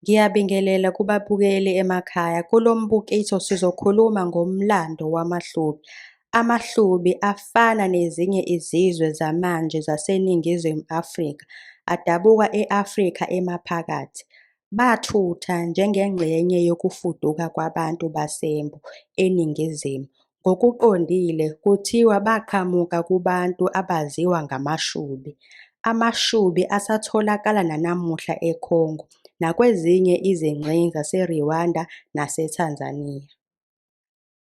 Ngiyabingelela kubabukeli emakhaya. Kulo mbukiso sizokhuluma ngomlando wamaHlubi. AmaHlubi afana nezinye izizwe zamanje zaseNingizimu Afrika, adabuka e-Afrika emaphakathi. Bathutha njengengxenye yokufuduka kwabantu baseMbo eningizimu. Ngokuqondile kuthiwa baqhamuka kubantu abaziwa ngamaShubi. AmaShubi asatholakala nanamuhla eCongo nakwezinye izingxenye zaseRwanda naseTanzania.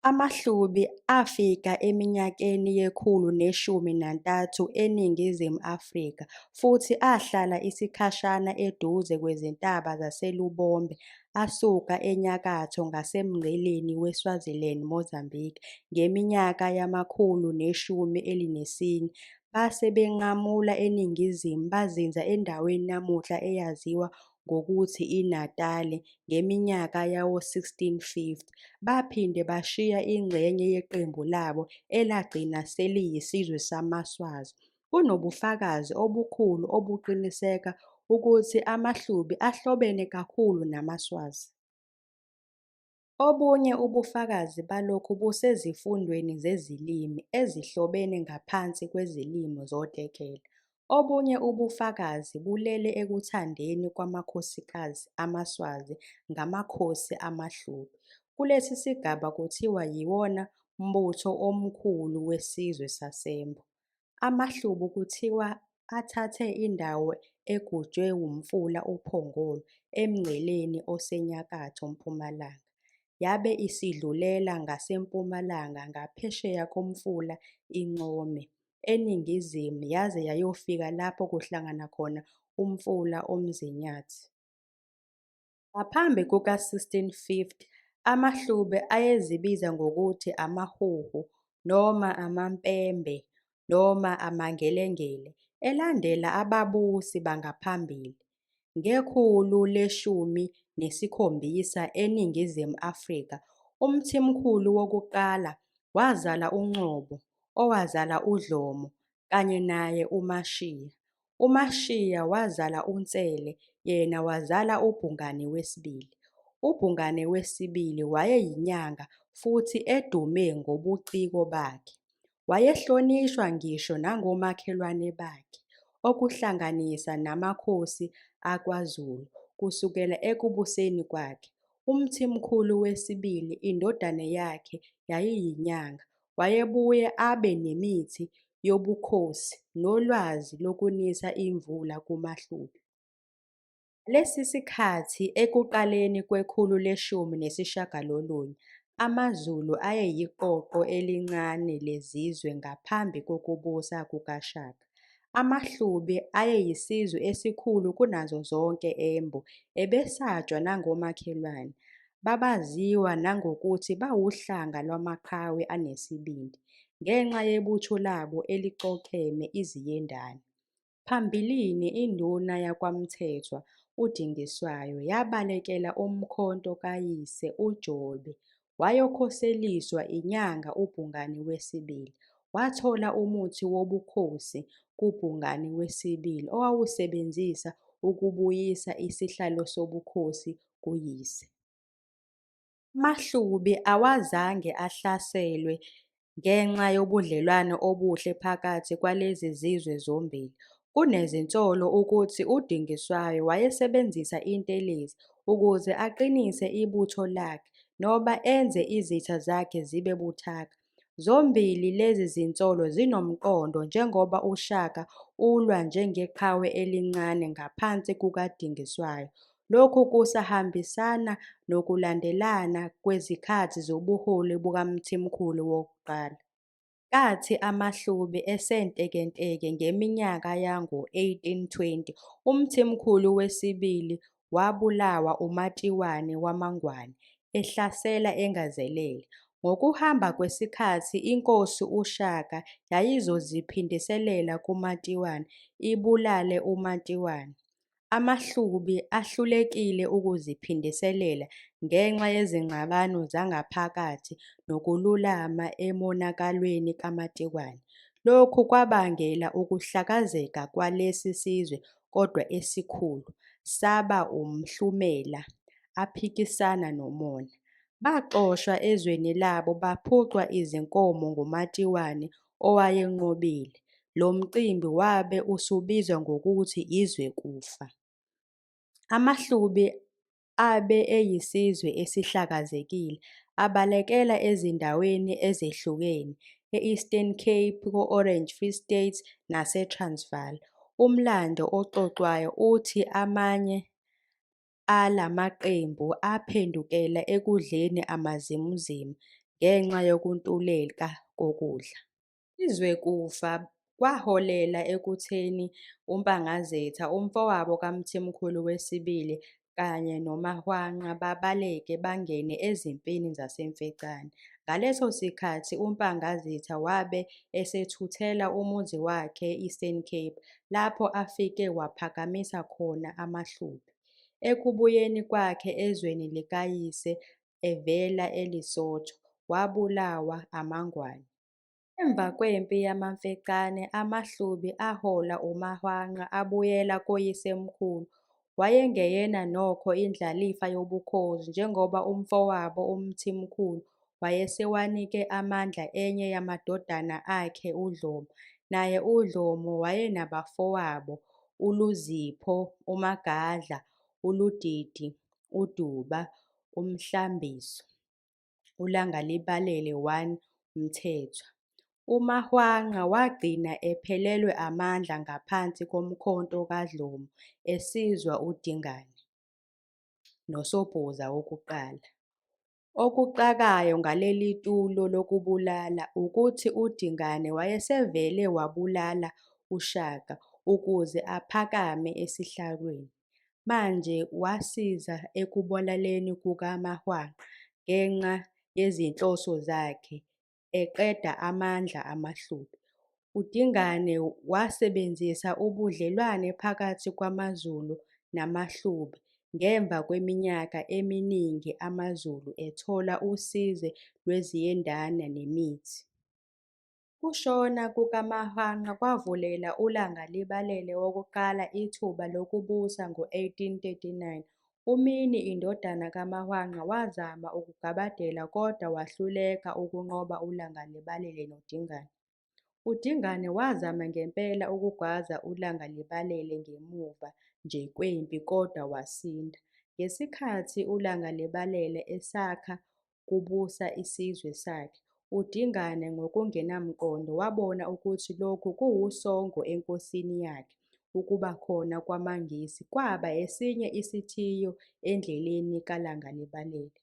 AmaHlubi afika eminyakeni yekhulu le-13 eNingizimu Afrika futhi ahlala isikhashana eduze kwezintaba zaseLubombo asuka enyakatho ngasemngceleni weSwaziland-Mozambique ngeminyaka yama-1400 base benqamula eningizimu bazinza endaweni namuhla eyaziwa ngokuthi iNatali ngeminyaka yawo-1650. Baphinde bashiya ingxenye yeqembu labo elagcina seliyisizwe samaSwazi. Kunobufakazi obukhulu obuqinisekisa ukuthi amaHlubi ahlobene kakhulu namaSwazi. Obunye ubufakazi balokhu busezifundweni zezilimi ezihlobene ngaphansi kwezilimi zoTekela. Obunye ubufakazi bulele ekuthandweni kwamakhosikazi amaSwazi ngamakhosi amaHlubi. Kulesi sigaba kuthiwa yiwona mbutho omkhulu wesizwe saseMbo. AmaHlubi kuthiwa athathe indawo egujwe wumfula uPhongolo emngceleni osenyakatho-mpumalanga, yabe isidlulela ngasempumalanga ngaphesheya komfula iNcome eningizimu yaze yayofika lapho kuhlangana khona umfula uMzinyathi. Ngaphambi kuka-1650 amaHlubi ayezibiza ngokuthi amaHuhu noma amaMpembe noma amaNgelengele elandela ababusi bangaphambili. Ngekhulu le-17 eNingizimu Afrika uMthimkhulu wokuqala wazala uNcobo owazala uDlomo kanye naye uMashiya. UMashiya wazala uNsele yena wazala uBhungane wesibili. UBhungane wesibili wayeyinyanga futhi edume ngobuciko bakhe. Wayehlonishwa ngisho nangomakhelwane bakhe, okuhlanganisa namakhosi akwaZulu. Kusukela ekubuseni kwakhe, uMthimkhulu wesibili indodana yakhe yayiyinyanga wayebuye abe nemithi yobukhosi nolwazi lokunisa imvula kumaHlubi. Ngalesi sikhathi ekuqaleni kwekhulu le-19, amaZulu ayeyiqoqo elincane lezizwe ngaphambi kokubusa kukaShaka. AmaHlubi ayeyisizwe esikhulu kunazo zonke eMbo ebesatshwa nangomakhelwane. Babaziwa nangokuthi bawuhlanga lwamaqhawe anesibindi, ngenxa yebutho labo eliqokeme iziyendane. Phambilini induna yakwaMthethwa uDingiswayo yabalekela umkhonto kayise uJobe wayokhoseliswa inyanga uBhungane wesibili. Wathola umuthi wobukhosi kuBhungane wesibili owawusebenzisa ukubuyisa isihlalo sobukhosi kuyise. AmaHlubi awazange ahlaselwe ngenxa yobudlelwano obuhle phakathi kwalezi zizwe zombili. Kunezinsolo ukuthi uDingiswayo wayesebenzisa intelezi ukuze aqinise ibutho lakhe noba enze izitha zakhe zibe buthaka. Zombili lezi zinsolo zinomqondo njengoba uShaka ulwa njengeqhawe elincane ngaphansi kukaDingiswayo lokhu kusahambisana nokulandelana kwezikhathi zobuholi bukaMthimkhulu wokuqala. Ngenkathi amaHlubi esentekenteke ngeminyaka yango-1820 uMthimkhulu wesibili wabulawa uMatiwane wamaNgwane ehlasela engazelele. Ngokuhamba kwesikhathi iNkosi uShaka yayizoziphindiselela kuMatiwane ibulale uMatiwane. AmaHlubi ahlulekile ukuziphindiselela ngenxa yezingxabano zangaphakathi nokululama emonakalweni kaMatiwane. Lokhu kwabangela ukuhlakazeka kwalesi sizwe kodwa esikhulu. Saba umhlumela aphikisana nomona. Baxoshwa ezweni labo baphucwa izinkomo nguMatiwane owayenqobile. Lo mcimbi wabe usubizwa ngokuthi izwekufa. AmaHlubi abe eyisizwe esihlakazekile abalekela ezindaweni ezehlukene e-Eastern Cape, ko-Orange Free State naseTransvaal. Umlando oxoxwayo uthi amanye alamaqembu aphendukela ekudleni amazimuzimu ngenxa yokuntuleka kokudla. Izwekufa kwaholela ekutheni uMpangazitha, umfowabo kaMthimkhulu wesibili kanye noMahwanqa babaleke bangene ezimpini zaseMfecane. Ngaleso sikhathi uMpangazitha wabe esethuthela umuzi wakhe e-Eastern Cape lapho afike waphakamisa khona amaHlubi. Ekubuyeni kwakhe ezweni likayise evela eLesotho, wabulawa amaNgwane. Emva kwempi yamaMfecane amaHlubi aholwa uMahwanqa abuyela koyisemkhulu. Wayengeyena nokho indlalifa yobukhosi njengoba umfowabo uMthimkhulu wayesewanike amandla enye yamadodana akhe uDlomo. Naye uDlomo wayenabafowabo uLuzipho, uMagadla, uLudidi, uDuba, uMhlambiso, uLangalibalele I Mthethwa. UMahwanqa wagcina ephelelwe amandla ngaphansi komkhonto kaDlomo esizwa uDingane noSobhuza I. Okuxakayo ngalelitulo lokubulala ukuthi uDingane wayesevele wabulala uShaka ukuze aphakame esihlalweni, manje wasiza ekubulaleni kukaMahwanqa ngenxa yezinhloso zakhe eqeda amandla amaHlubi. UDingane wasebenzisa ubudlelwane phakathi kwamaZulu namaHlubi ngemva kweminyaka eminingi amaZulu ethola usizo lweziyendana nemithi. Ukushona kukaMahwanqa kwavulela uLangalibalele I ithuba lokubusa ngo-1839. UMini indodana kaMahwanqa wazama ukugabadela kodwa wahluleka ukunqoba uLangalibalele noDingane. UDingane wazama ngempela ukugwaza uLangalibalele ngemuva nje kwempi kodwa wasinda. Ngesikhathi uLangalibalele esakha kubusa isizwe sakhe, uDingane ngokungenamqondo wabona ukuthi lokhu kuwusongo enkosini yakhe ukubakhona kwamaNgisi kwaba esinye isithiyo endleleni kaLangalibalele.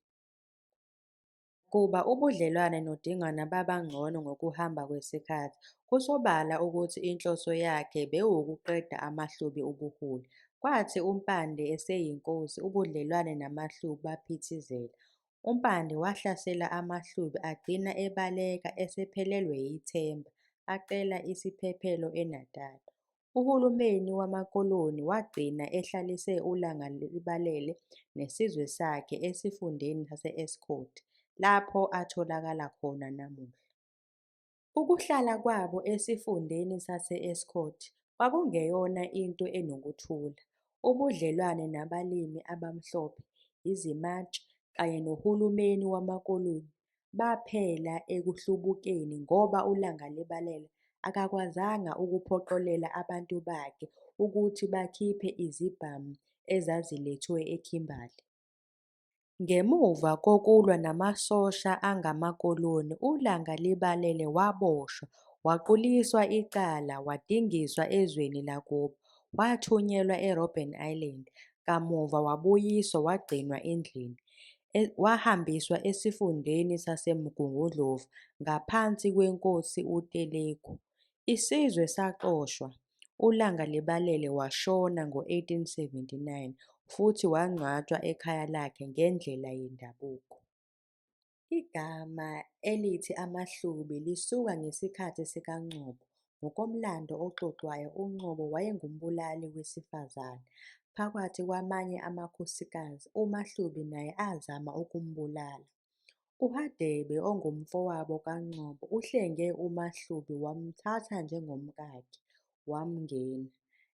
Nakuba ubudlelwano noDingane babangcono ngokuhamba kwesikhathi, kusobala ukuthi inhloso yakhe bewukuqeda amaHlubi ubuholi. Kwathi uMpande eseyinkosi ubudlelwane namaHlubi baphithizela. UMpande wahlasela amaHlubi agcina ebaleka esephelelwe yithemba acela isiphephelo eNatali. Uhulumeni wamakoloni wagcina ehlalise uLangalibalele nesizwe sakhe esifundeni sase-Estcourt, lapho atholakala khona namuhla. Ukuhlala kwabo esifundeni sase-Estcourt kwakungeyona into enokuthula, ubudlelwane nabalimi abamhlophe, izimantshi kanye nohulumeni wamakoloni baphela ekuhlubukeni ngoba uLangalibalele akakwazanga ukuphoqelela abantu bakhe ukuthi bakhiphe izibhamu ezazilethwe eKimberly. Ngemuva kokulwa namasosha angamakoloni uLangalibalele waboshwa waquliswa icala wadingiswa ezweni lakubo, wathunyelwa eRobben Island, kamuva wabuyiswa wagcinwa endlini. Wahambiswa esifundeni saseMgungundlovu ngaphansi kwenkosi uTeleku. Isizwe saxoshwa, uLangalibalele washona ngo-1879 futhi wangcwatshwa ekhaya lakhe ngendlela yendabuko. Igama elithi amaHlubi lisuka ngesikhathi sikaNgcobo. Ngokomlando oxoxwayo uNgcobo wayengumbulali wesifazane. Phakathi kwamanye amakhosikazi, uMaHlubi naye azama ukumbulala. UHadebe ongumfowabo kaNgcobo uhlenge uMaHlubi wamthatha njengomkakhe, wamngena.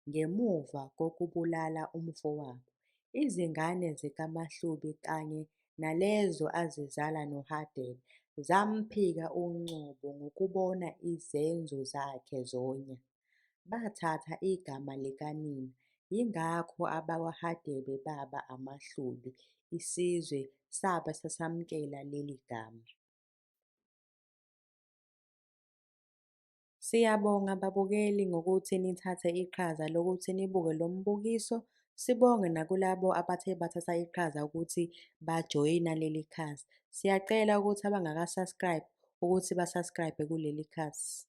Ngemuva kokubulala umfowabo, izingane zikaMahlubi kanye nalezo azizala noHadebe zamphika uNgcobo ngokubona izenzo zakhe zonya. Bathatha igama likanina yingakho abakwaHadebe baba amaHlubi isizwe sabe sesamukela leli gama. Siyabonga babukeli ngokuthi nithathe iqhaza lokuthi nibuke lo mbukiso. Sibonge nakulabo abathe bathatha iqhaza ukuthi bajoyina leli khasi. Siyacela ukuthi abangaka-subscribe ukuthi ba-subscribe kuleli khasi.